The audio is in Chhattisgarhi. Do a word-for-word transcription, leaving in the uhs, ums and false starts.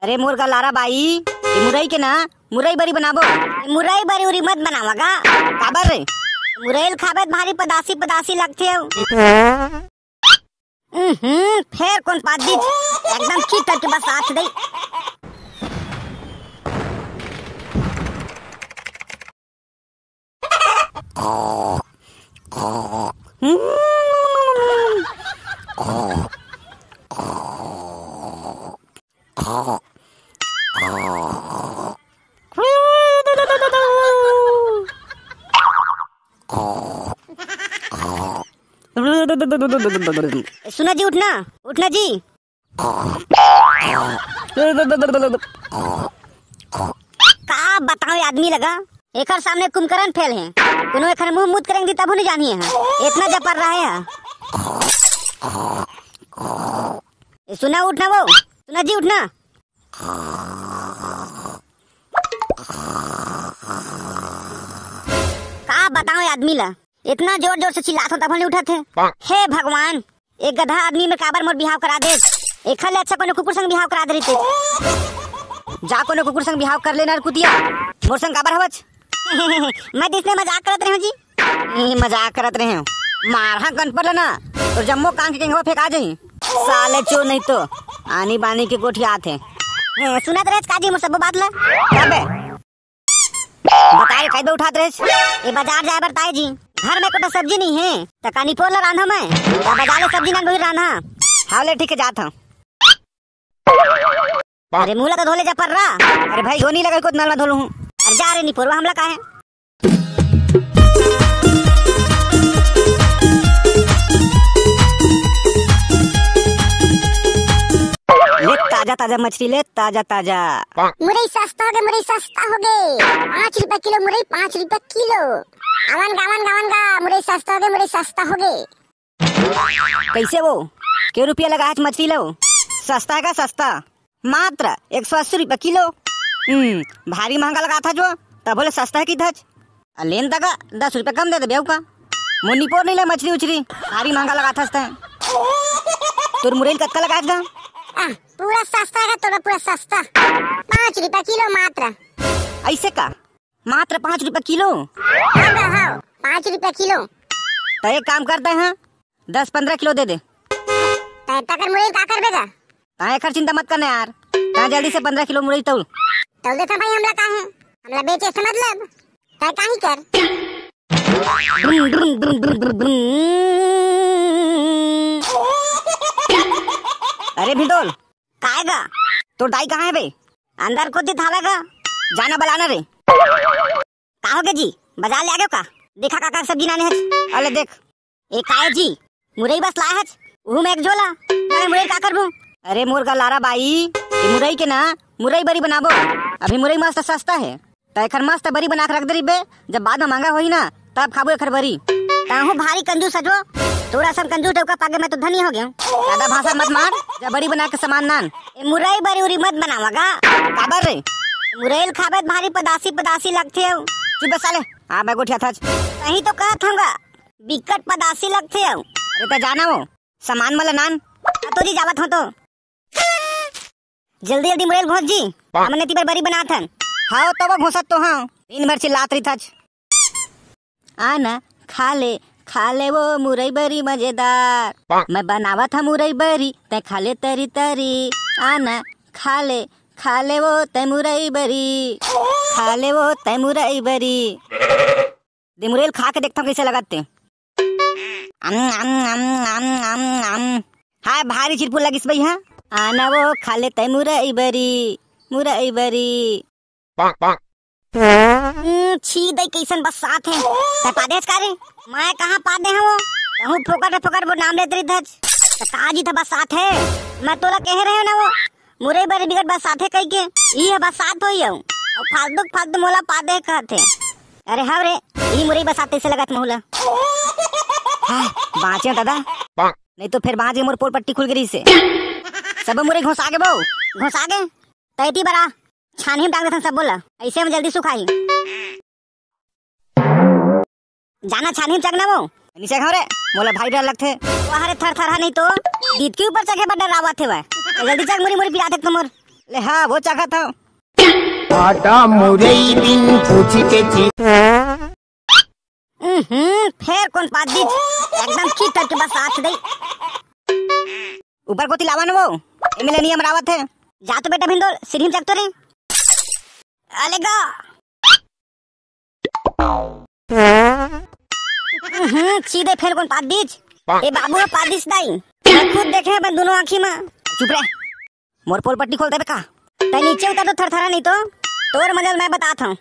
अरे मोर गा लारा बाई, ये मुरई के ना, मुरई बरी बनाबो। मुरई बरी उरी मत बनावा गा। काबर रे? मुरई ल खाबे त भारी पदासी पदासी लगथे। हम्म, फेर कोन पाद दीच? एकदम खींच के बस आँच दई। सुना जी, उठना, उठना जी। का बताओ ये आदमी ल गा, एकर सामने कुंभकर्ण फेल हे। कोनो एखर मुंह मुत करेंगे तभो नहीं जानिए है। इतना जपर रहे है। ए, सुना, उठना वो, सुना जी, उठना। का बताओ ये आदमी ला, इतना जोर जोर से चिल्लात हो तब नहीं उठत हे। हे भगवान, एक गधा आदमी में काबर मोर बिहाव करा दे। एखर ले अच्छा कोनो कुकुर संग बिहाव करा दे रहिते। जा कोनो कुकुर संग बिहाव कर लेना रे कुतिया, मोर संग काबर हवच? मैं तो इसने मजाक करत रहे हूँ जी। ए, मजाक करत रहे हूँ। मारहा कन पर ना, तो जम्मो कान के केंगवा फेंका जाही। साले चोर नहीं तो आनी बानी के गोठियात हे। ए, सुनत रहे का जी मोर सबो बात ला? का बे? बता रे, कई बे उठात रहे? ए, बाजार जाए बर ताए जी, घर में कोटा सब्जी नहीं है, त का निपोर ला रांधा मैं? या बाजार ले सब्जी ना वही रांधा। हाँ ले, ठीक है, जात हूँ। अरे मुंह ला तो धो ले जा पर्रा। अरे भाई, धोनी लगा को नल ना धोलू हूँ। अरे जा रे निपोरवा, हमला का है? ले ताजा ताजा मछली ले, ताजा ताजा। मुरई सस्ता हो गे, मुरई सस्ता हो गे। पाँच रुपया किलो मुरई, पाँच रुपया किलो। अवन गा, अवन गा, अवन गा, मुरई सस्ता हो गे, मुरई सस्ता हो गे। कैसे वो? के रुपया लगा है मछली लो? सस्ता है का सस्ता? मात्र एक सौ अस्सी रुपया किलो। हम्म, भारी महंगा लगा था जो, तब बोले सस्ता है की धज। आ, लेन तक दस रुपया कम दे दे बेऊ का। मोर निपोर नहीं ले मछली उछली, भारी महंगा लगा था। तोर मुरई कतका लगा था? आ, पूरा सस्ता है तोरा, पूरा सस्ता। पाँच रुपया किलो मात्र। ऐसे का? मात्र पाँच रुपया किलो? हाँ बा, हाँ, पाँच रुपया किलो। तो एक काम करते हैं, दस पन्द्रह किलो दे दे। तै तकर मुरई का करबे गा? तै एकर चिंता मत करना यार, तै जल्दी से पन्द्रह किलो मुरई तौल। तौल देता भाई, हमला का है, हमला बेचे से मतलब, तै का ही कर। अरे भिंडोल, काय गा? तोर दाई कहाँ है बे? अंदर कोती थावे गा। जाना बलाना रे। का हो गे जी? बाजार ले आ गयो का? देखा का का सब्जी लाने हच। अले देख। ए काय जी? मुरई बस लाए हच। उहू में एक झोला। अरे मुरई का करबू? अरे मोर गलारा बाई, ये मुरई के ना, मुरई बरी बनाबो। अभी मुरई मस्त सस्ता है। त एखर मस्त बरी बना के रख दे रहिबे, जब बाद में महंगा होही ना, तब खाबो एखर बरी। ताहू भारी कंजूस हजो, तोरा सन कंजूस डौका पागे मैं तो धनी हो गया। ज्यादा भाषा मत मार, जब बरी बना के सामान नान। ए मुरई बरी उरी मत बनावा गा। काबर रे? मुरई ल खाबे त भारी पदासी पदासी लगथे हो। चुप बे साले, आ मैं गोठिया था। सही तो कहत हूँ गा, बिकट पदासी लगथे हो। अरे त जाना वो, सामान मला नान। आ तो जी जावत हो तो। जल्दी जल्दी मुरई ल घोंस जी, हमन एती बर बरी बनात हन। हाव तब घोंसत तो हाँ, दिन भर चिल्लात रहिथच। आना खा ले, खा ले वो मुरई बरी मजेदार। मैं बनावत हा मुरई बरी, तै खा ले तरी तरी। आना खा ले, खा ले वो तै मुरई बरी, खा ले वो तै मुरई बरी। दे मुरई ल खा के देखथव कैसे लगत ते। अम, अम, अम, अम, अम, अम। हाय भारी चिरपुर लगिस बई हा। आना वो खा ले तै मुरई बरी, मुरई बरी। हम्म, छी दई कैसन बसात हे। तै पादे हच का रे? मैं कहाँ पादे हूँ वो? कहूँ फोकट फोकट वो नाम लेत रही धज। त का जी था बसात हे? मैं तोला कहे रहे ना वो। मुरई बरी बिकट बसाथे कहिके, ई ह बसात होई अउ, अउ फालतू फालतू मोला पादे कहथे। अरे हव रे, ई मुरई बसाते से लगत मोला। हाँ, बाँचे दादा, नहीं तो फिर बाँच के मोर पोल पट्टी खुल गे रहिसे। सब मुरई घोंसा गे बो, घोंसा गे। तैती बरा, छानही में टांग देथन सब बोला, ऐसे में जल्दी सुखाही। जाना छानही में चघना वो। नीचे खाओ रे, मोला भारी डर लगथे। वाह रे थर थर हा नहीं तो, दीद के ऊपर चघे बर डरावत हे वह। जल्दी चघ मुरी मुरी पिराथे तो मोर। ले हाँ, वो चाखत हव। आटा मुरई बिन पूछी के चीज। हम्म, फेर कोन पास दीच? एकदम चित के बस साथ दई। ऊपर कोती लावा न वो, एमएलए नियम रावत हे। जा तो बेटा भिंदोल, सीढ़ी में चक तो रे। अले गा। हम्म, सीधे फेर कोन पास दीच? ए बाबू ह पास दीच दाई। मैं खुद देखे अपन दोनों आँखी में। चुप रे। मोर पोल पट्टी खोल देबे का? तै नीचे उतर तो थरथरा नहीं तो। तोर मजा मैं बतात हूँ।